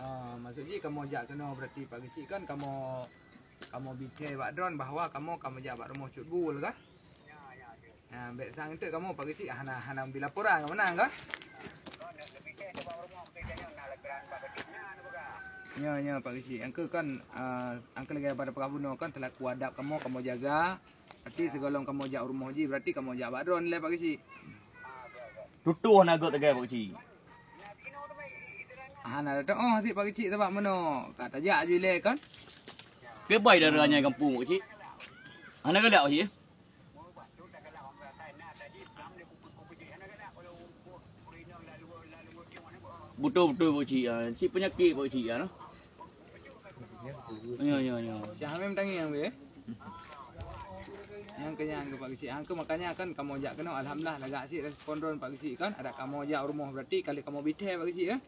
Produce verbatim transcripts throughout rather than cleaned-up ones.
Ah, maksud jih kamoe jak keunoe berarti Pak Geuchik kan kamoe, kamoe bi thèe bak droen bahwa kamoe, kamoe jak bak rumoh Cut Gul kah? Ha, bèk sang teuk kamoe Pak Geuchik hana, hana bi laporan ka meunan kah? Nyo, nyo Pak Geuchik. Angka kan, ah, angka lagèe pada peugah bunoe kan selaku adab kamoe, kamoe jaga. Berarti sigohlom kamoe jak u rumoh jih, berarti kamoe jak bak droen lé Pak Geuchik. Tutoe hana göt teugai Pak Geuchik. Hana tatu'oh sit Pak Geuchik sabab meunoe ka tajak ju ilèe kan. Kiban dara nyan gampông Pak Geuchik. Hana galak Pak Geuchik, eh? Beutôi, beutôi Pak Geuchik, ah. Cit peunyakét Pak Geuchik, ah, noh. Nyo, nyo, nyo. Cit Hamim tangieng weh. Nyang keu nyan keu Pak Geuchik. Angka makanya kan kamoe jak keunoe, alhamdulillah lagak sit respon droen Pak Geuchik kan. Adak kamoe jak u rumoh berarti ka lheueh kamoe bi thèe Pak Geuchik, eh.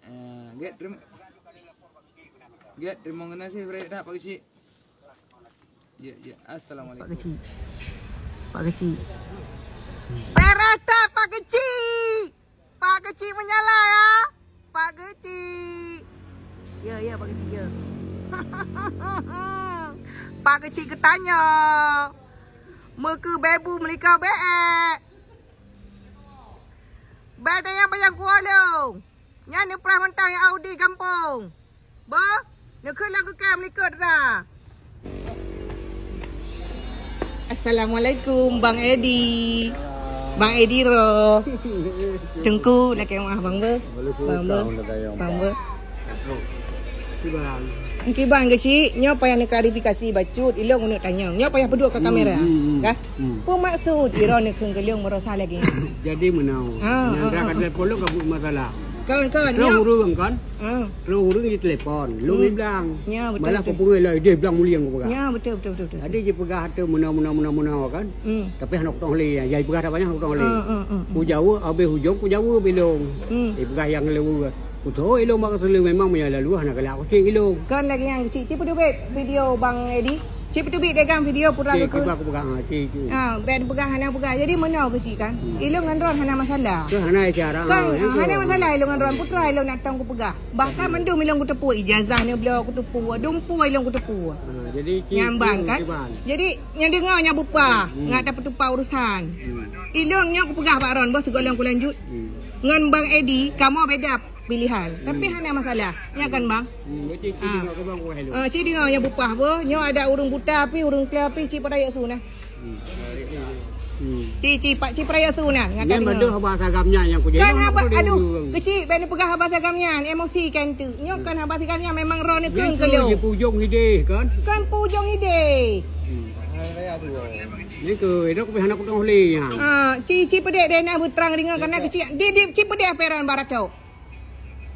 Eh, gèt teurim-, gèt teurimong geunaséh bret that Pak Geuchik. Ya, ya. Assalamualaikum. Pak Geuchik. Pak Geuchik. Parah that Pak Geuchik. Pak Geuchik meunyalah ya. Pak Geuchik. Ya, ya Pak Geuchik ya. Pak Geuchik geutanyoe. Meukeubèe bu meulikau bèk. Bèk tanyong panyang kuwoe lôn. Nyan neuprah mantong nyang Audi gampông. Boh, neukheun lam keukai meulikot dra. Assalamualaikum Bang Edi. Bang Edi ro. Teungku lakèe maaf Bang Be. Bang Be. Bang Be. Kiban. Kiban Geuchik, nyoe payah neuklarifikasi bacut, ilôn uneuk tanyong. Nyoe payah peuduek ka kamera. Hmm, hmm, hmm. Kah? Hmm. Peue maksud droeneuh kheun keu lôn meurasa lagèe nyan? Jadi meunoe. Ha, nyang ha, ka ha, ha. Telepon lôn ka buet masalah. Kon, kon, lôn nyoe ureueng kan? Ha. Lôn ureueng jitelepon, lôn hmm. Iblang. Ya, betul, malah betul. Peue peungéh lôn idéh blang mulieng kupeugah. Ya, betul, betul, betul, betul. Jadi jipeugah tu meunoe, meunoe, meunoe, meunoe kan? Hmm. Tapi hana kutong lé, ya, jipeugah tak banyak hana kutong lé. Ha, ha, ha, ha. Kujaweueb habéh ujong, kujaweueb ilôn. Hmm. Jipeugah nyang leuweue. Kutoh ilôn bak keuteuleu memang meunyoe lalu hana galak kucék ilôn. Kon lagèe nyan Geuchik, ci peuteubiet video Bang Edi. Ci peuteubiet deh kan video putra keu. Ci, kiban kupeugah, ha, ci, ci. Ha, bèk peugah hana peugah. Jadi meunoe Geuchik kan. Hmm. Ilôn ngon droen hana masalah. Kon hana cara, kon, ha, ha, hana masalah ilôn ngon droen putra ilôn nak tong kupeugah. Bahkan mandum ilôn kuteupue ijazah neubloe kuteupue, dumpeue ilôn kuteupue. Ha, jadi ci, nyan ban kan. Kiban. Jadi nyang deungö nyang beupah, hmm, ngat tapeutupat urusan. Hmm. Ilôn nyoe kupeugah bak droen boh sigohlom kulanjut. Hmm. Ngon Bang Edi, kamoe beda pilihan. Tapi hmm, hana masalah. Nyo kan, Bang? Hmm, berarti ci deungö keu Bang Wahid. Ah, ci deungö nyang beupah boh. Nyoe adak ureueng buta pih, ureueng kla pih, ci peurayeuk su nah. Hmm. Hmm. Ci, ci, pak, ci peurayeuk su nah. Nyan bandum haba sagam nyan nyang kujak. Kan haba, aduh, Geuchik, bèk neupeugah haba sagam nyan, emosi kan tu. Nyoe kan haba sagam nyan memang droeneuh kheun keu lôn. Nyan keu peujong idéh kan? Kan peujong idéh. Hmm. Nyan keu, idéh kupih hana kutong lé nyan. Ah, ci, ci peudeh deh nah beutrang deungö, karena Geuchik, di, di, ci peudeh peron baratok.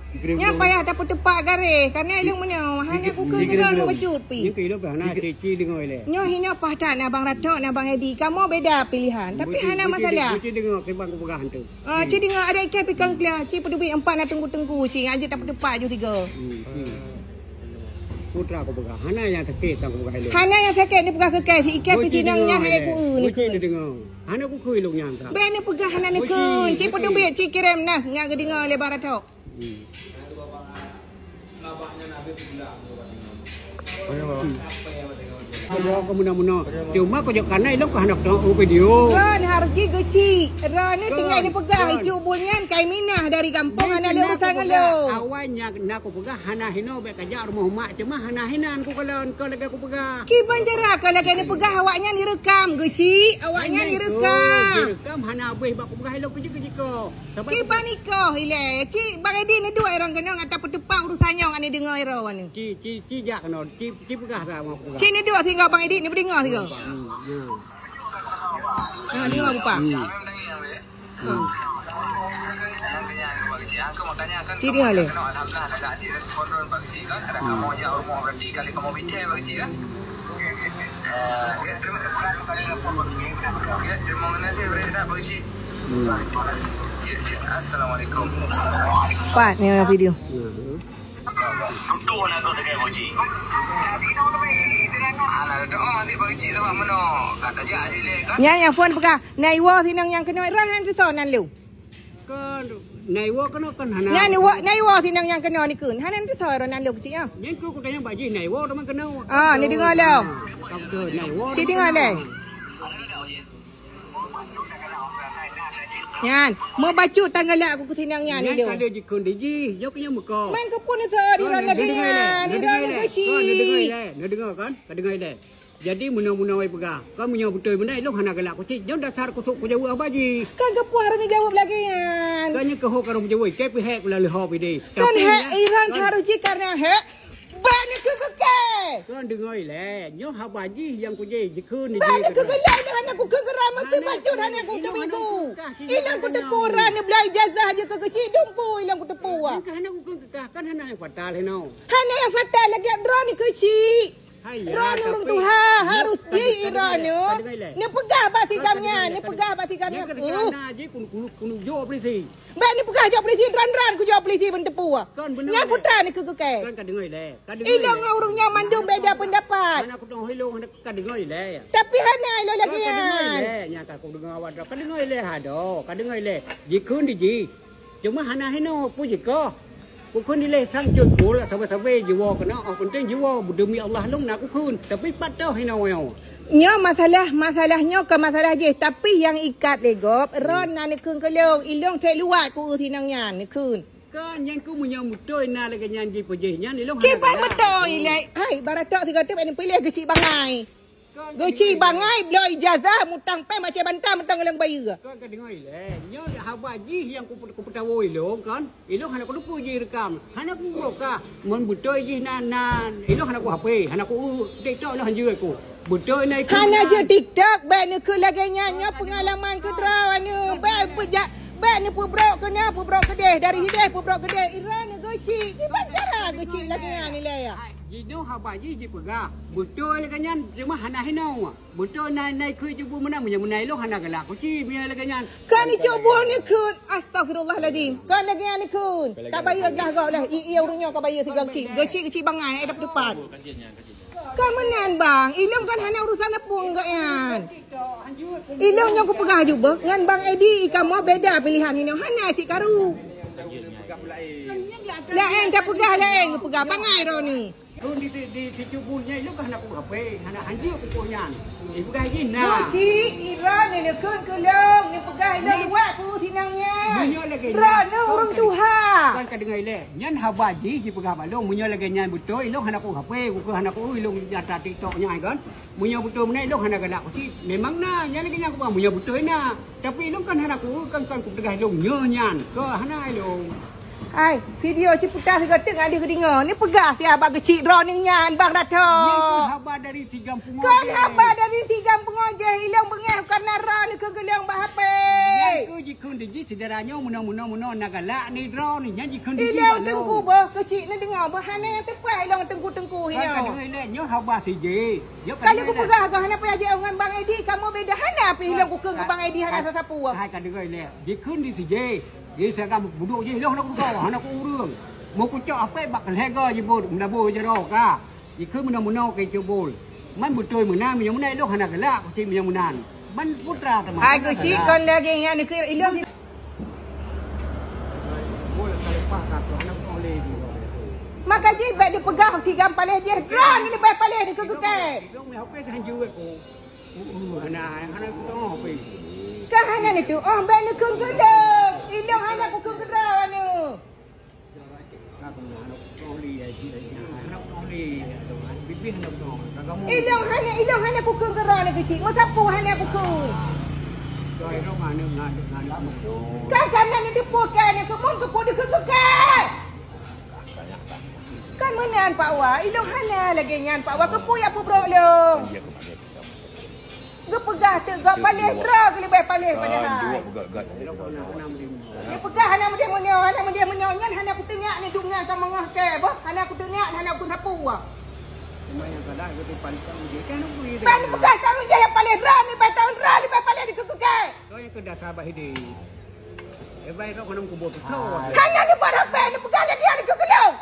Nyan payah tapeuteupat garéh, karena ilôn meunyoe hana kukheun deungö bacut pih. Nyan keu ilôn pih hana ci, ci deungö ilèe. Nyoe hinoe paih that na Bang Ratok, na Bang Edi. Kamoe beda pilihan, tapi hana masalah. Ci deungö kiban kupeugah tu. Ah, ci deungö adak ikai pih kon kla, ci peuteubiet empat na teungku-teungku, ci ngat jeuet tapeuteupat ju tiga. Hmm, hmm. Putra kupeugah, hana nyang sakét nyang kupeugah ilôn. Hana nyang sakét neupeugah keu kèe, si ikai pih sinang nyan hai ku eu. Ci deungö. Hana kukheun ilôn nyan ka. Bèk neupeugah hana neukheun. Ci peuteubiet, ci kirém nah, ngat geudeungö lé Bang Ratok. Hmm. Kau bawa kau meunoe-meunoe. Cuma kau jok kana ilôn kau hana kutong video. Ron harji Geuchik. Ron ni tinggai neupeugah icu bul nyan kai minah dari gampông hana lé urusan ngon lôn. Awai nyan na kupeugah hana hinoe bèk kajak rumoh mak cuma hana hinan kukalon kau lagèe kupeugah. Kiban cara kau lagèe neupeugah awak nyan ireukam Geuchik. Awak nyan ireukam. Ireukam hana abéh bak kupeugah ilôn keujeuet-keujeuet kau. Kiban ikoh ilèe, ci Bang Edi neuduek droen keunoe ngat tapeuteupat urusan nyoe ngat neudeungö droen. Ci, ci, ci jak keunoe, ci, ci peugah ka mau peugah. Ci neuduek singoh Bang Edi neupeudeungö sigoe. Hmm, ya. Ha, deungö bupa. Hmm. Ha. Ci deungö lé. Hmm. Assalamualaikum. Pat ni video. Nyan nyang phôn peugah, na iwoe sinong nyang keunoe rah nyan tutoe nan lôn. Kon, Nai woe keunoe kan hana. Nyan woe, nai woe sinang nyang keunoe ni kheun. Hana neutusoe roh nan lôn keuchik nyoe. Nyan keu kutanyong bak jih nai woe teuma keunoe. Ah, ni deungoe lom. Ka beutôi nai woe. Ci deungoe lé. Nyan, meubacut tanggalak ku keu sinang nyan ni lôn. Nyan ka lheueh jikheun di jih, jok nyan meuko. Man keupeue neusoe di roh lagèe nyan, di roh lôn keuchik. Neudeungoe lé, neudeungoe kan? Ka deungoe lé. Jadi meunoe-meunoe peugah, kon meunyoe beutôi meunan ilôn hana galak keuchik, nyoe dasar kusok kujaweueb haba jih. Kan keupeue harôh neujaweueb lagèe nyan? Kan nyoe keuh ho ka rôh jaweueb, keu pih hék kula leuhob idéh. Kan hék iran harôh jih karena hék. Bèk neukeu keu kèe. Kon deungoe lé, nyoe haba jih nyang kujih jikheun. Bèk neukeu keu lé, ilôn hana kukeu keu ramé teuh bacut hana kuteubisu. Ilôn kuteupeue ran neubloe ijazah jih keu keuchik dumpeue ilôn kuteupeue. Kan hana kukeu keu kah, kan hana nyang fatal hinoe. Hana nyang fatal lagèe droeneuh keuchik. Hai, ya, droeneuh ureueng tuha, harôh jih droeneuh. Neupeugah bak si gam nyan, neupeugah bak si gam nyan. Nyan keuh keunan jih keuneuk, keuneuk, keuneuk jok polisi. Bèk neupeugah jok polisi, droen-droen kujok polisi ban teupeue. Kon beuna. Nyan putra neukeu keu kèe. Kon ka deungoe lé. Ka deungoe lé. Ilôn ngon ureueng nyoe mandum beda pendapat. Hana kuteungoh ilôn, hana ka deungoe lé. Tapi hana ilôn lagèe nyan. Kon ka deungoe lé. Nyan ka kudeungoe awak droe. Ka deungoe lé, hadoh. Ka deungoe lé. Jikheun di jih. Cuma hana hinoe peue jikoh. Bukon dilèe sang cut pula sabe-sabe jiwoe keunoe, oh, penting jiwoe, demi Allah lôn na kukheun. Tapi pat toh hinoe nyoe. Nyoe masalah, masalah nyoe kon masalah jih, tapi nyang ikat lé gob, ron na neukheun keu lôn, ilôn sép luwat ku eu sinang nyan neukheun. Kon nyan ku meunyoe beutôi na lagèe nyan jipeujih nyan, ilôn hana galak. Kiban beutôi lé. Hai, baratok sigoe teuk bèk neupiléh geuchik bangai. Geuchik bangai bloe ijazah mutang péng macam banta mantong lam bayeue. Kon ka deungoe lé, nyoe haba jih nyang ku, kupeutawoe ilôn kon. Ilôn hana kuteupeue jih reukam. Hana kuuroe kah. Mun beutôi jih na, na, ilôn hana ku H P, hana ku TikTok ilôn hanjeuet ku. Beutôi na ikheun. Hana jeuet TikTok, bèk neukheun lagèe nyan. Nyoe peungalaman keu droeneuh. Bèk peujak, bèk neupeubrok keunoe, peubrok keudeh. Dari hideh peubrok keudeh. Iran geuchik. Kiban cara geuchik lagèe nyan ilèe. Jinoe haba jih jipeugah, beutôi lagèe nyan, cuma hana hinoe. Beutôi na, na ikheun cut buet meunan, meunyoe meunan ilôn hana galak kuchik meunyoe lagèe nyan. Kon cut buet neukheun, astagfirullahalazim. Kon lagèe nyan neukheun. Ka bayeue glah gob lé, i, i ureueng nyoe ka bayeue sigoe geuchik. Geuchik, geuchik bangai, ai dap teupat. Kon meunan bang, ilôn kan hana urusan apui ngon gobnyan. Ilôn nyang kupeugah aju beuh, ngon Bang Edi kamoe beda pilihan hinoe, hana cit karu. Laén tapeugah laén, kupeugah bangai droeneuh. Lôn di, di, di Sicubul nyan, ilôn ka hana ku H P, hana hanjeuet pukon nyan. Eh, peugah jih na. Geuchik, iran neukheun keu lôn, neupeugah ilôn luwat ku sinang nyan. Meunyoe lagèe nyan, droeneuh ureueng tuha. Kon ka deungoe lé. Nyan haba jih jipeugah bak lôn, meunyoe lagèe nyan beutôi, ilôn hana ku H P, ku keu hana ku eu ilôn data TikTok nyan kon. Meunyoe beutôi meunan, ilôn hana galak kuchik. Memang na, nyan lagèe nyan kupeugah, meunyoe beutôi na. Tapi ilôn kan hana ku eu, kan, kan kupeugah ilôn nyoe nyan. Kon hana ilôn. Hai, video Ciputat sigoe teuk ngadeuh geudeungoe. Neupeugah siat bak geuchik droeneuh nyan, Bang Rato. Nyan keuh haba dari si gam peungojeh. Kon haba dari si gam peungojeh, ilôn beungèh karena droeneuh keu geulong bak H P. Nyan keuh jikheun di jih syedara nyoe meunoe, meunoe, meunoe na galak ni droeneuh, nyan jikheun di jih bak lôn. Ilôn teungku beuh, keuchik neudeungoe beuh, hana nyang teupeue ilôn teungku-teungku nyoe. Kan ka deungoe lé, nyoe haba si jih. Nyoe ka deungoe lé. Kali kupeugah goh hana payah jiôh ngon Bang Edi, kamoe beda hana pih ilôn kukheun keu Bang Edi hana sapeue. Hai ka deungoe lé, jikheun di si jih. Di sagam budok jih, lôn hana kudoe, hana ku ureueng. Meukucok apèe bak lhèe goe jibot, meulaboh jaroe ka. Jikheun meunoe-meunoe keu Cubul. Man beutôi meunan, meunyoe meunan lôn hana galak, kuchik meunyoe meunan. Man putra teuma. Hai keuchik kon lagèe nyan neukheun ilôn. Maka jih bèk dipeugah si gam paléh jih, droeneuh leubeh paléh dikeue keu kèe. Lôn meuhapé hanjeuet ku. Hana, hana kutoh pih. Ka hana neuteu'oh bèk neukheun keu lôn. Ilôn hana kukheun keu droeneuh. Ilôn hana, ilôn hana kukheun keu droeneuh keuchik. Meusapeue hana kukheun. Ka kana neuteupeue kèe, neukheun keu peue dikeue keu kèe. Kan meunan Pak Wa, ilôn hana lagèe nyan Pak Wa, keupeue jak peubrok lôn. Geupeugah teuk gob paléh droe geuleubeh paléh padahai. Geupeugah hana meudeh meunyoe, hana meudeh meunyoe nyan hana kuteunyak neuduek nyan ka meungoh kèe boh, hana kuteunyak hana kusapeue. Ban peugah taun jih nyang paléh droe leubeh taun droe leubeh paléh dikeue keu kèe. Hana neubat hapé neupeugah lagèe nyan dikeue keu lôn.